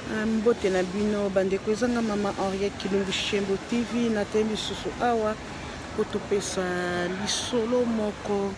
Ah, mbote na bino bandeko, eza nga mama Henriette Kilumbu Shembo TV. Natali lisusu awa po topesa lisolo moko.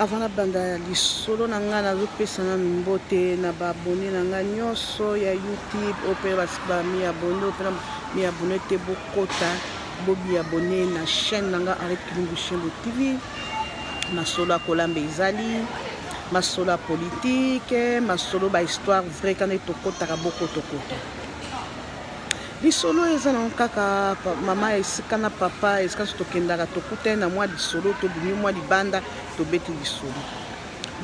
Avant nabanda lisolo na ngai, nazopesa nanu mbote na ba abonnés na ngai nyonso ya YouTube oyo mpe bami abonné, oyo mpe mi abonné te, bokota bobi abonné na chaîne na ngai Henriette Kilumbu Shembo TV. Masolo ya kolamba ezali, masolo ya politike, masolo ba histoire vrai kana tokotaka bokotokota. Lisolo eza nango kaka mama esika na papa esika nyonso tokendaka, tokutani na mwa lisolo, tobimi mwa libanda, tobeti lisolo.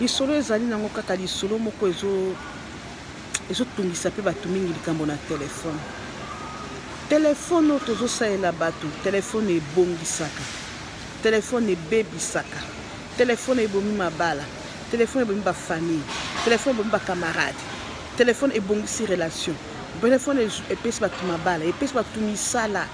Lisolo ezali nango kaka lisolo moko ezotungisa mpe bato mingi, likambo na telefone. Telefone oyo tozosalela bato, telefone ebongisaka, telefone ebebisaka, telefone ebomi mabala, telefone ebomi ba famille, telefone ebomi ba camarade, telefone ebongisi relation, telefone epesi bato mabala, epesi bato misala.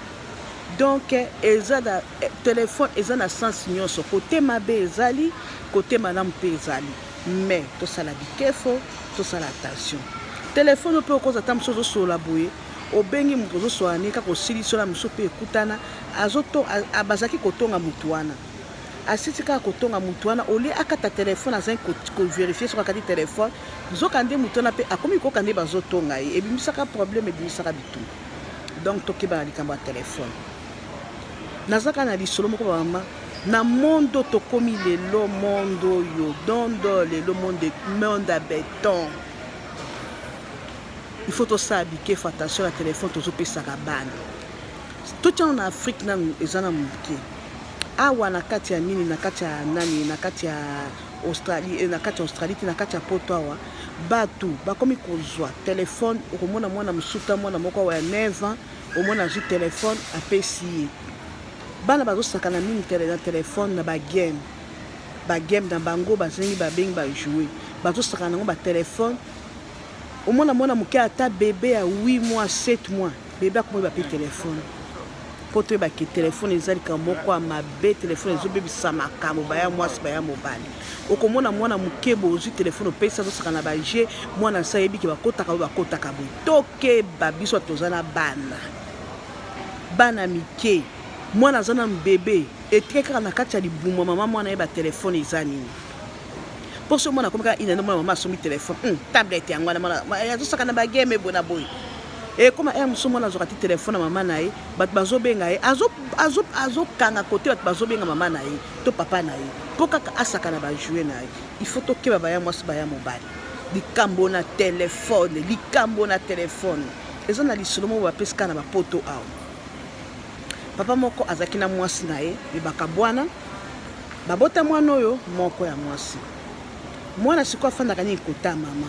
Donc eza na telefone, eza na sens nyonso. Kote mabe ezali, kote malamu mpe ezali, mais tosala bikefo, tosala attention. Telefone mpe okoza ata mosusu ozosolola boye, obengi moto, ozosola ne kaka, osilisi wana, mosusu mpe ekutana bazalaki kotonga motu wana, asiti kaka kotonga motu wana, olie akata telefone, azangi ko vérifier soki akati telefone, nzoka nde motu wana mpe akomi koyoka nde bazotonga ye, ebimisaka problème, ebimisaka bitumba. Donc tokeba na likambo ya telefone. Naza kaka na lisolo moko, bamama. Na monde tokomi lelo, monde oyo dondo lelo, monde, monde ya béton, il faut tosala bikefo, attention na telefone tozopesaka bana. Totiano na Afrique nanu eza na moke, awa na kati ya nini, na kati ya nani, na kati ya Australie, na kati ya Australie te, na kati ya Poto awa, bato bakomi kozwa telefone. Okomona mwana mosusu ta mwana moko awa ya 9 ans, omona azwi telefone, apesi ye. Bana bazosakana mingi na telefone, na ba game, ba game na bango bazengi, babengi ba jouet, bazosakana nango batelefone. Omona mwana moke, ata bebe ya 8 mois, 7 mois, bebe akomoyeba mpe telefone. Mpo toyebaki telefone eza likambo moko ya mabe, telefone ezobebisa makambo, baya mwasi, baya mobali. Okomona mwana moke boye, ozwi telefone, opesi, azosaka na ba jeux. Mwana asi ayebi ke bakotaka oyo bakotaka boye. Tokeba biso toza na bana, bana mike. Mwana aza nanu bebe, etike kaka na kati ya libumu ya mama, mwana yeba telefone eza nini. Mpo so mwana akomi kaka inane, mwana mama asombi telefone, tablette yango wana, mwana azosaka na ba game boye na boye. Ekoma ere mosusu mwana azwaka ti telefone ya mama na ye, bato bazobenga ye, azokanga kote bato bazobenga mama na ye to papa na ye, mpo kaka asaka na ba jouet na ye. Il faut tokeba, baya mwasi, baya mobali, likambo na telefone. Likambo na telefone eza na lisolo moko bapesi kaka na bapoto awa. Papa moko azalaki na mwasi na ye, me bakabwana, babota mwana oyo moko ya mwasi. Mwana sikoyo afandaka nini kota mama.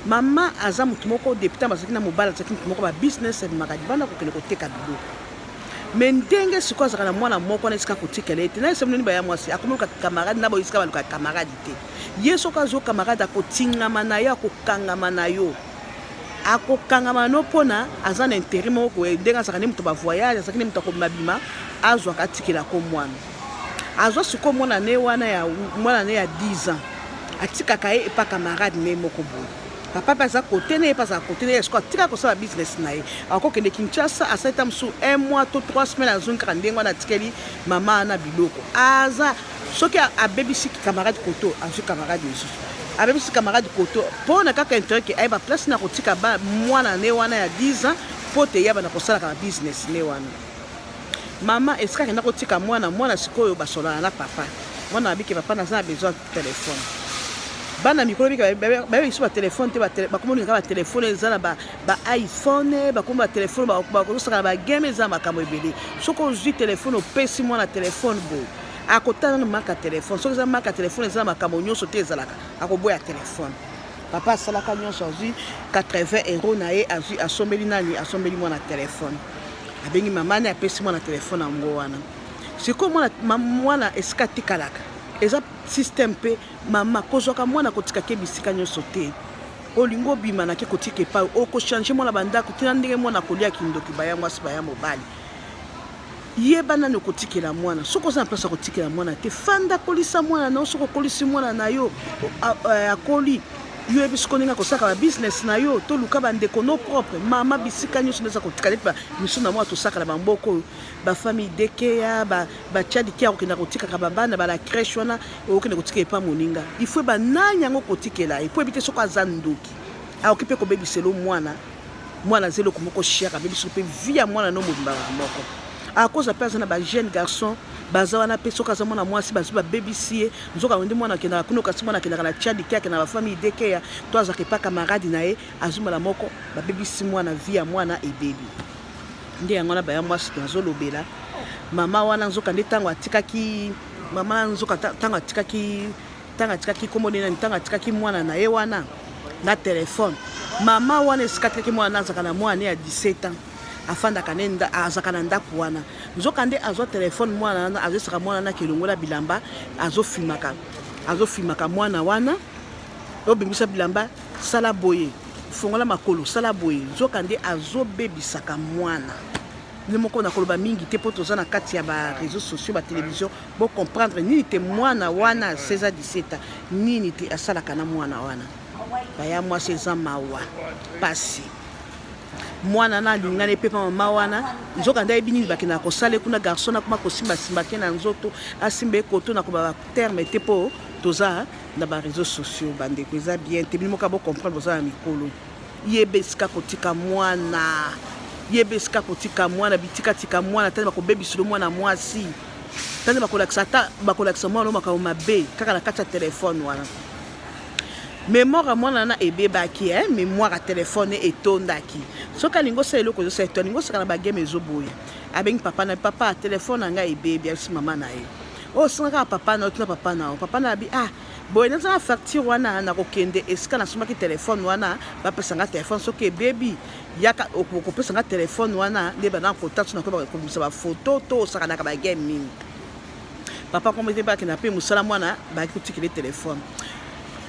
Mama aza motu moko depuis ntango bazalaki na mobali, azalaki motu moko ba business, abimaka libanda kokende koteka biloko. Me ndenge sikoyo azalaka na mwana moko wana, esika kotikela ye te na esembo nini, baya mwasi, akomi luka camarade na boye, esika baluka camarade te. Ye soki azwa camarade, akotingama na yo, akokangama na yo, akokangama no, mpona aza na intérêt moko. Ndenge azalaka nde moto ba voyage, azalaki nde moto akobimabima, azwaka atikelako mwana. Azwa sikoyo mwana ne wana ya mwana ne ya 10 ans, atikaka ye epa camarade ne moko boye. Papa mpe aza kote na ye, mpe azala kote na ye. Sikoyo atika kosala business na ye, akokende Kinshasa, asali ta mosusu un mois to 3 semaines, azongi kaka ndenge wana, atikeli mama wana biloko. Aza soki abebisi camarade koto, azwi camarade mosusu, abebisi camarade koto, mpo na kaka intérêt ke ayeba place na kotika mwana ne wana ya 10 ans, mpo te yaba na kosalaka ba business ne wana. Mama esika akenda kotika mwana, mwana sikoyo basolana na papa. Mwana abiki: "Papa, naza na besoin telefone." Bana mikolo biki bayebi biso batelefone te, bakomi olingaka batelefone eza na ba iPhone, bakomi batelefone bakozosaka na ba game, eza na makambo ebele. Soki ozwi telefone, opesi mwana telefone boye, akotala nano marque ya telefone. Soki eza marque ya telefone eza na makambo nyonso te, ezalaka, akoboya telefone. Papa asalaka nyonso, azwi 80 euro na ye, azwi, asombeli nani, asombeli mwana telefone. Abengi mama ne, apesi mwana telefone yango wana. Sikoyo mwana, mwana esika atikalaka eza système mpe mama kozwaka mwana kotikaka bisika nyonso te. Olingi obima, nake kotika epai, oko changer mwana bandako ntina ndenge mwana kolia kindoki. Baya mwasi, baya mobali, yeba nani okotikela mwana. Soki oza na place ya kotikela mwana te, fanda, kolisa mwana na yo. Soki okolisi mwana na yo, akoli. Yo oyebi sikoyo ndenge akosalaka ba business na yo to luka ba ndeko no propre mama bisika nyonso nde eza kotika neti ba misu na mwa tosaka na bamboka oyo ba famille dekeya ba ba chadi kia kokenda kotikaka ba bana ba la crèche wana okende kotika epa moninga il faut ba nani yango kotikela ye po yebi te soko aza ndoki akoki mpe kobebiselo mwana mwana aza eloko moko cher abebisi mpe vie ya mwana no mobimba moko akoza mpe aza na ba jeune garçon baza wana mpe soki aza mwana mwasi bazwi babebisi ye nzoka nde mwana akendaka kuna kasi mwana akendaka na chadi ke akendaka bafamille dekeya to azalaka epa camarade na ye azwi mbala moko babebisi mwana vie ya mwana ebebi nde yango wana baya mwasi nazolobela mama wana nzoka nde ntango atikaki mama nzoka ntango atikaki ntango atikaki nkombo nini nani ntango atikaki mwana na ye wana na telefone mama wana esika atikaki mwana azalaka na mwana ya 17 ans afandaka ne azalaka na ndako wana nzoka nde azwa telefone mwana wana azosaka mwana wana kelongola bilamba azofimaka azofimaka mwana wana obimisa bilamba sala boye fongola makolo sala boye nzoka nde azobebisaka mwana nde moko nakoloba mingi te mpo toza na kati ya ba réseaux sociaux ba télévision bo comprendre nini te mwana wana 16 à 17 ans nini te asalaka na mwana wana baya mwasi eza mawa pasi mwana na alingani mpe pa mama wana nzoka nde ayebi nini bakendaka kosala kuna garçon akoma kosimbasimba te na nzoto asimba ekoto na koba baterme te mpo toza na ba réseaux sociaux bandeko eza bien te bino moko bocomprendre boza na mikolo yeba esika kotika mwana yeba esika kotika mwana bitikatika mwana tani bakobebisilo mwana mwasi tani bakolakisa ata bakolakisa mwana makambo mabe kaka na kati ya telefone wana mémoire ya mwana wana ebebaki eh? mémoire ya telefone etondaki soki alingi osala eloko ezosala to alingi osaka na bagame ezoboya abengi papa na papa telefone na ngai ebebi ayebisi mama na ye oyo osenga kaka papa na yo tuna papa na yo papa na abi ah boye naza na facture wana nakokende esika nasombaki telefone wana bapesa nga telefone soki ebebi yaka okopesa nga telefone wana nde bana kotatu nakoyeba kobimisa bafoto to osakanaka bagame mingi papa kombo te bakenda mpe mosala mwana bayaki kotikele telefone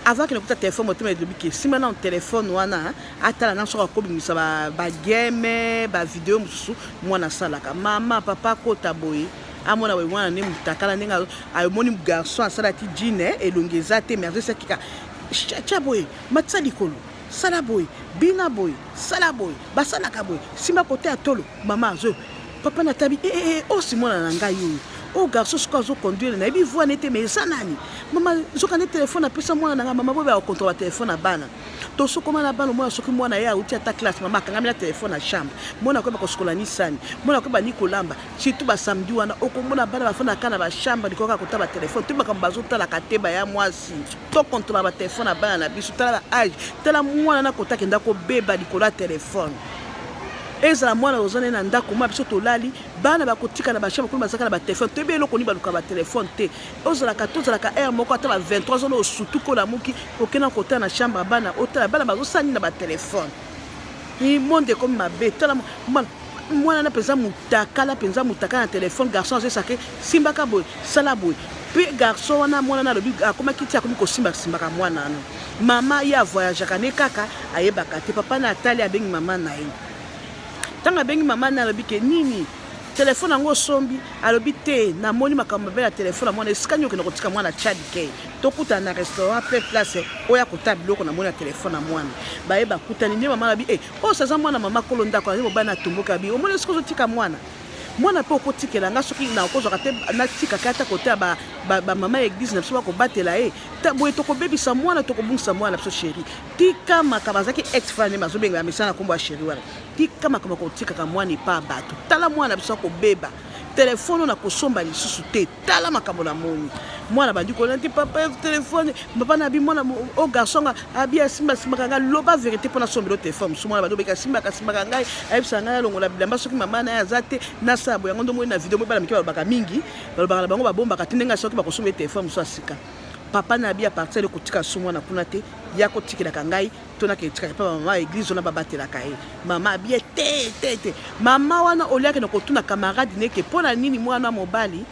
avant akende kuta telefone motema elobi ke nsima nano telefone wana atala na soki akobimisa bagame bavideo mosusu mwana asalaka mama papa akota boye amona boye mwana nde mutakala ndenge amoni garçon asalaki jean elongi eza te mais azosaki kaka tya boye matisa likolo sala boye bina boye sala boye basalaka boye simba kote ya tolo mama azo papa natabi eh, eh, eh, osi mwana na ngai oyo oyo garçon soki azoconduire nayebi voi ne te mais eza nani mama nzoka nde telefone apesa mwana na ngai mama boye bakokontrola batelefone ya bana tosokoma na bana omona soki mwana ye auti ata classe mama akangami na telefone na chambre mwana akoyeba kosukola ni sani mwana akoyeba ni kolamba surtout basamedi wana okomona bana bafandaka na bachambre likolo kaka kotala batelefone to makambo bazotalaka te baya mwasi to kontrola batelefone ya bana na biso tala ba age tala mwana na kota akenda kobeba likolo ya telefone ezala mwana oza naye na ndako ma biso tolali bana bakotika na bachambre kuna bazalaka na batelefone toyebi eloko nini baluka batelefone te ozalaka tozalaka heure moko ata ba 23 heures osutu kolamuki okenda kotala na chambre ya bana otala bana bazosala nini na batelefone monde ekomi mabe tala mwana na mpenza mutakala mpenza mutakala na telefone garçon azosake simbaka boye sala boye mpe garçon wana mwana na alobi akomaki ti akomi kosimbasimbaka mwana wana mama ye avoyageaka ne kaka ayebaka te papa na atali abengi mama na ye ntango abengi mama na alobi ke nini telefone yango osombi alobi te namoni makambo mabe na telefone ya mwana esika nini okende kotika mwana chad ke tokutana na restaurant pe place oyo akotala biloko namoni na telefone ya mwana baye bakutani nde mama alobi e oyo saza mwana mama kolo ndako aye mobali na tomboki abi omoni esika ozotika mwana mwana mpe okotikela nga soki nakozwaka te natikaka ata kote ya bamama ya eglise na biso bakobatela ye boye tokobebisa mwana tokobungisa mwana na biso sheri tika makambo azalaki ex fane bazobenga bamesana na nkombo ya sheri wana tika makambo kotikaka mwana epa bato tala mwana biso akobeba telefone oyo nakosomba lisusu te tala makambo namoni mwana bandi kolela te papa telefone papa na abi mwana o garçon nga abi asimbasimbaka ngai loba verité mpo nasombela telefone mosusu mwana bandi obeka asimbaka simbaka ngai ayebisaka ngai alongola bilamba soki mama na ye aza te nasala boye yango nde omoni na video moi bana mike balobaka mingi balobaka na bango babombaka te ndenge soki bakosomba ye telefone mosusu ya sika papa na abi apartir ale kotika su mwana kuna te ya kotikelaka ngai to nakende tikaka epa mama ya eglise wana babatelaka ye mama abie te te te mama wana oliaki na kotuna camarade neke mpo na nini mwana mobali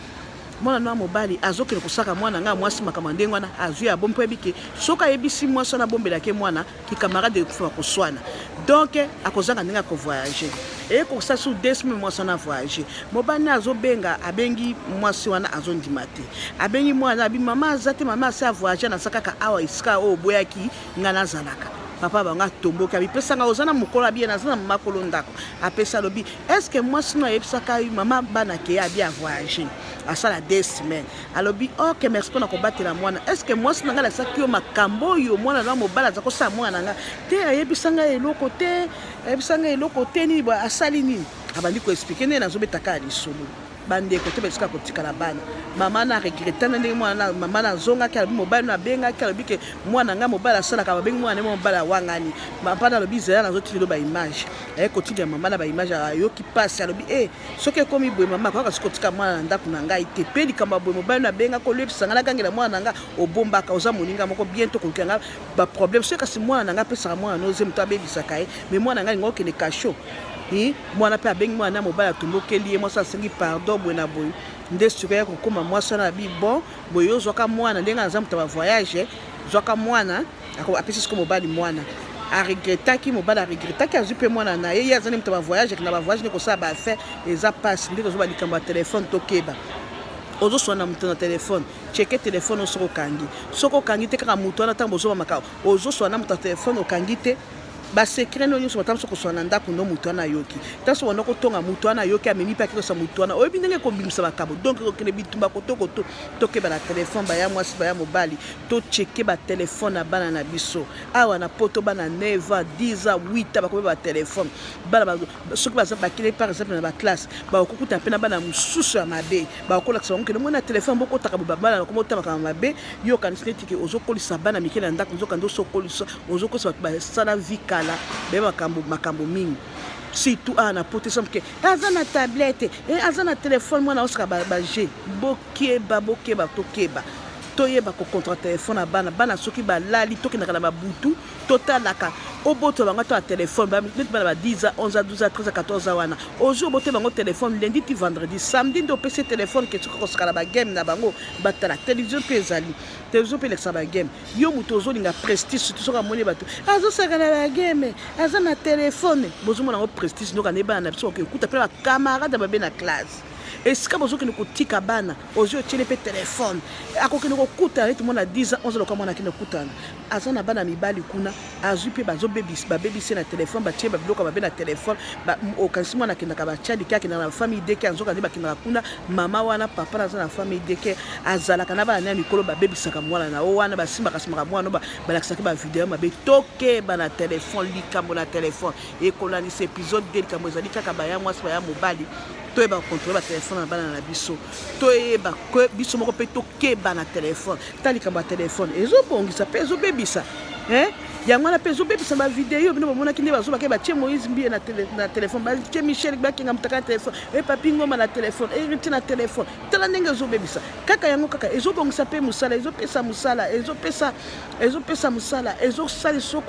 mwana na mobali azokende kosaka mwana ngai mwasi makambo ya ndenge wana azwi abombi mpo yebi ke soki ayebisi mwasi wana abombelaki mwana kikamarade ekufa koswana donc akozanga ndenge akovoyage. Eye kokisa su 2 semaines, mwasi wana voyage. Mobali na azobenga, abengi mwasi wana, azondima te. Abengi mwana, abi mama aza te, mama asi avoyage, naza kaka awa esika oyo oboyaki ngai nazalaka. Papa bango atomboki, abipesanga oza na mokolo, abi naza na mama kolo ndako. Apesa, alobi: "Est-ce mwasi no ayebisaka mama bana ke abi avoyage, asala 2 semaines?" Alobi: "Ok, merci mpona kobatela mwana. Est-ce mwasi na ngai alakisaki yo makambo oyo mwana na mobali aza kosala mwana na ngai te?" "Ayebisa ngai eloko te, ayebisa ngai eloko te." "Nini boye? Asali nini?" Abandi koexpliquer ndenge nazobetaka ya lisolo. Bandeko te, esika kotikala bana, mama na regretter na ndenge mwana mama na azongaki. Alobi mobali no abengaki, alobi ke mwana ngai mobali asalaka, babengi mwana ne mobali awangani. Papa na alobi: "Zela, nazotindela baimage." Aye kotindela mama na baimage, ayoki mpasi. Alobi: "E, soki ekomi boye, mama akoyaka soki kotika mwana na ndako na ngai te. Mpe likambo ya boye, mobali no abengaki, olebisa ngai, nagangela mwana na ngai, obombaka, oza moninga moko bien to kolukela ngai baproblème. Soki kasi mwana na ngai apesaka mwana no oze moto abebisaka ye, mais mwana ngai alinga okende kasho." Mwana mpe abengi mwana na mobali, atombokeli ye, mwasi asengi pardon boye na boye. Nde sikoyo ya kokóma mwasi wana abi: "Bon, boye ozwaka mwana ndenge aza moto ya bavoyage, zwaka mwana." Apesi sikoyo mobali mwana. Aregrettaki, mobali aregrettaki, azwi mpe mwana na ye. Ye aza nde moto ya bavoyage, akenda bavoyage nde kosala baaffaire. Eza mpasi nde tozoba likambo ya telefone. Tokeba, ozoswana moto na telefone, check telefone. Soki okangi, soki okangi te, kaka moto wana, ntango bozoba makambo, ozoswana moto ya telefone, okangi te, basecret no nyonso batala. Soki koswana na ndako ndo moto wana ayoki, ntango so banda kotonga, moto wana ayoki, amemi mpe akekosa moto wana, oyebi ndenge ekobimisa makambo. Donc ekokende bitumba kotokoto. Tokeba na telefone, baya mwasi, baya mobali, tochecker batelefone na bana na biso. Awa na Poto, bana 9 ans, 10 ans, 8 ans bakomi batelefone. Bana soki baza bakende par exemple na baclasse, bakokuta mpe na bana mosusu ya mabe, bakolakisa bango kende mona telefone, bokotaka boye, bana bakoma otambaka mabe. Yo okanisi neti ke ozokolisa bana mike na ndako, nzokande osokolisa, ozokolisa bato basala vie kala, bayeba makambo, makambo mingi. Surtout awa na Poto, esa moke aza na tablette, aza na telefone, mwana osaka baje. Bokeba, bokeba, tokeba, toyeba kocontrôler telefone ya bana. Bana soki balali, tokendaka na babutu, totalaka, obotola bango ata ya telefone. Neti bana ba 10 ans, 11 ans, 12 ans, 13 ans, 14 ans wana, ozwi obote bango telefone lundi ti vendredi, samedi nde opesi telefone ke soki kosaka na bagame na bango, batala télévision. Mpe ezali télévision mpe elekisa bagame. Yo moto ozolinga prestige, surtout soki amoni bato azosaka na bagame, aza na telefone, bozomona yango prestige. Ndoka nde bana na biso bakoekuta mpe bacamarade babe na classe. Esika bozokende kotika bana, ozwi otiele mpe telefone, akokende kokutana neti mwana 10 ans, 11, loka mwana akende kokutana, aza na bana mibali kuna, azwi mpe babebisi na telefone, batie babiloko mabe na telefone. Okanisi mwana akendaka batiadike, akendaka na famille deke, azoka nde bakendaka kuna. Mama wana, papa naza na famille deke, azalaka na bana na ya mikolo, babebisaka mwana na o wana, basimbaka simbaka mwana, balakisaki bavideo mabe. Tokeba na telefone. Likambo na telefone ekolandisa épisode de likambo ezali kaka baya mwasi, baya mobali. Toyeba kocontrôler batelefone na bana na biso, toyeba biso moko mpe tokeba na telefone. Ta likambo ya telefone ezobongisa mpe ezobebisa. Yango wana mpe ezobebisa bavideo. Bino bamonaki nde bazobaki, batie Moïse Mbiye na telefone, batie Michel Bakenga mutaka na telefone, e Papi Ngoma na telefone, Héritier na telefone. Tala ndenge ezobebisa kaka yango, kaka ezobongisa mpe mosala, ezopesa mosala, ezopesa mosala, ezosalisa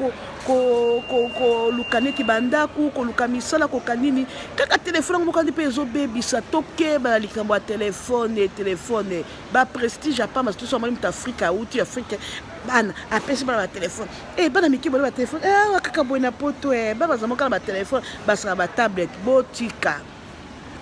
koluka neti bandako, koluka misala, koka nini. Kaka telefone yango moko nde mpe ezobebisa. Tokeba na likambo ya telefone. Telefone baprestige apamba, surtout so amoni moto Afrika, auti Afrike, bana apesi bana batelefone, e bana mike bole batelefone awa kaka boye na Poto, e bana bazala moko na batelefone, basaka batablette. Botika,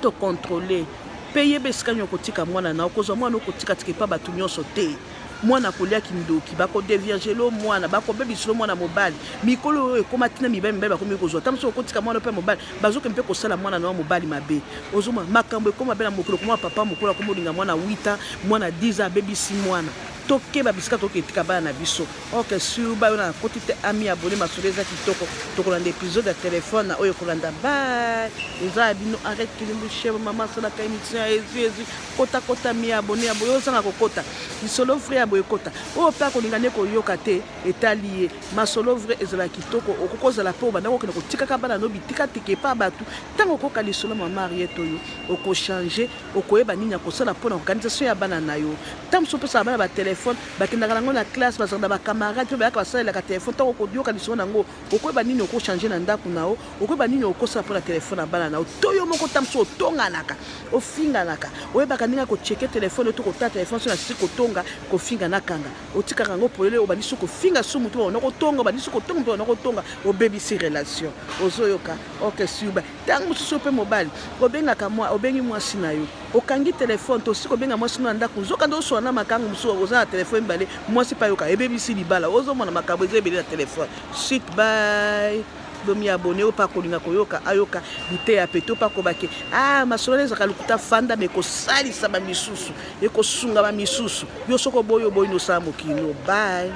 tocontrôler mpe yeba esika nini okotika mwana na okozwa mwana. Okotika-tika epa bato nyonso te. Mwana akoliaki ndoki, bakodévierger mwana, bakobebiselo mwana mobali. Mikolo oyo ekóma ntina mibali, mibali bakomi kozwa ta mosu, okotika mwana mpe mobali, bazoke mpe kosala mwana na wa mobali mabe. Ozomona makambo ekóma be na mokolo, komona papa mokolo akóma olinga mwana 8 ans, mwana 10 ans, abebisi mwana. Tokeba bisika toketika bana na biso. Ok, sur bayo na nakoti te. Ami abone, masolo eza kitoko. Tokolanda épisode ya telefone na oyo ekolanda. Bye, eza ya bino Arrête Kilimbu Shebo. Mama asalaka émission ya ezwi ezwi, kotakota mi abone ya boye, ozanga kokota lisolo vrai ya boye, ekota oyo mpe akolinga nde koyoka te, etali ye. Masolo vrai ezala kitoko. Okoki kozala mpe obanda kokende kotikaka bana no bitikatika epa bato. Ntango okoka lisolo mama Ariete oyo, okochanger, okoyeba nini ya kosala mpona organisation ya bana na yo. Ntango mosusu opesaka bana batelefone. telefone, bakendaka nango na classe, bazalaka na bacamarade mpe bayaka basalelaka telefone. Ntango okoyoka lisolo nango, okoyeba nini okochange na ndako na yo, okoyeba nini okosala mpo na telefone ya bana na yo. To yo moko ta mosusu otonganaka, ofinganaka, oyebaka ndenge ya kocheke telefone to kotala telefone. So na sisi kotonga, kofinga nakanga, otikaka yango polele, obandi su kofinga su motu, babanda kotonga, obandi su kotonga motu, babanda kotonga, obebisi relation. Ozoyoka? Ok, suba ntango mosusu mpe mobali obengaka mwa, obengi mwasi na yo, okangi telefone, to osi kobenga mwasi no na ndako, nzoka nde oswana na makango mosusu, oza na telefone mibale, mwasi mpe ayoka, ebebisi libala. Ozomona makambo eza ebele na telefone. Suite, bye. Bomi abone. Oyo mpe akolinga koyoka, ayoka liteya pe to mpe akobake. Ah, masolo ezalaka lokuta. Fanda, me ekosalisa bamisusu, ekosunga bamisusu. Yo soki oboyi, oboyi, nosala mokili no. Bye.